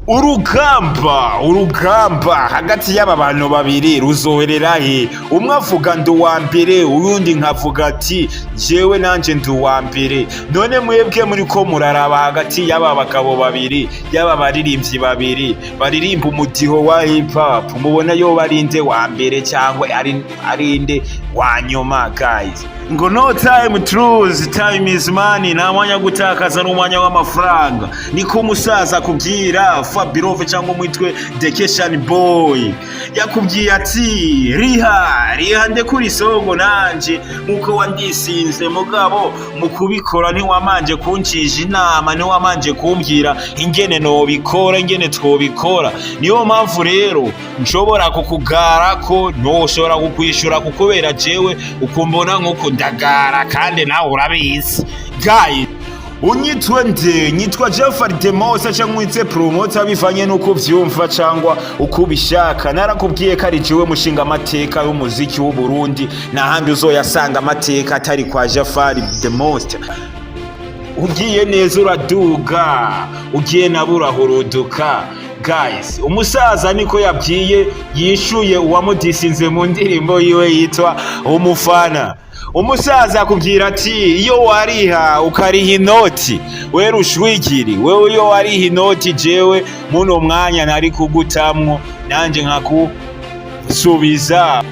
Urugamba, urugamba hagati y'aba bantu babiri ruzoherera he? Umwe avuga ndi uwa mbere, uyundi nkavuga ati jewe nanje ndi uwa mbere. None mwebwe muriko muraraba hagati y'aba bagabo babiri, y'aba baririmbyi babiri baririmba umudiho wa hip hop, mubona yoba ari nde wa mbere cyangwa ari nde wa nyuma, guys? Ngo no time to lose, time is money. Nta mwanya wo gutakaza, n'umwanya w'amafaranga. Niko umusaza akubwira. Fabirove cyangwa umwitwe Dekeshan Boy yakubwiye ati riha, riha ndekura isongo nanje nkuko wandisinze. Mugabo mu kubikora ntiwamanje kuncisha inama, ntiwamanje kumbwira ingene nobikora, ingene twobikora. Niyo mpamvu rero nshobora kukugara ko ntoshobora kukwishura, kukubera jewe ukumbona nkuko ndagara, kandi nawe urabizi, guys. Unyitwe nde? Nyitwa Jeffrey Demosa cyangwa mwitse promoter, bivanye n'uko uvyumva cyangwa uko ubishaka. Narakubwiye ko ari jewe mushinga amateka y'umuziki w'u Burundi, n'ahandi uzoyasanga amateka atari kwa Jafari the Most. Ugiye neza uraduga, ugiye nabo urahuruduka, guys. Umusaza niko yabwiye, yishuye uwamudisinze mu ndirimbo yiwe yitwa Umufana. Umusaza akubwira ati iyo wariha ukariha inoti, we rushwigiri wewe, iyo wariha inoti, jewe muno mwanya ntari kugutamwo, nanje nkakusubiza.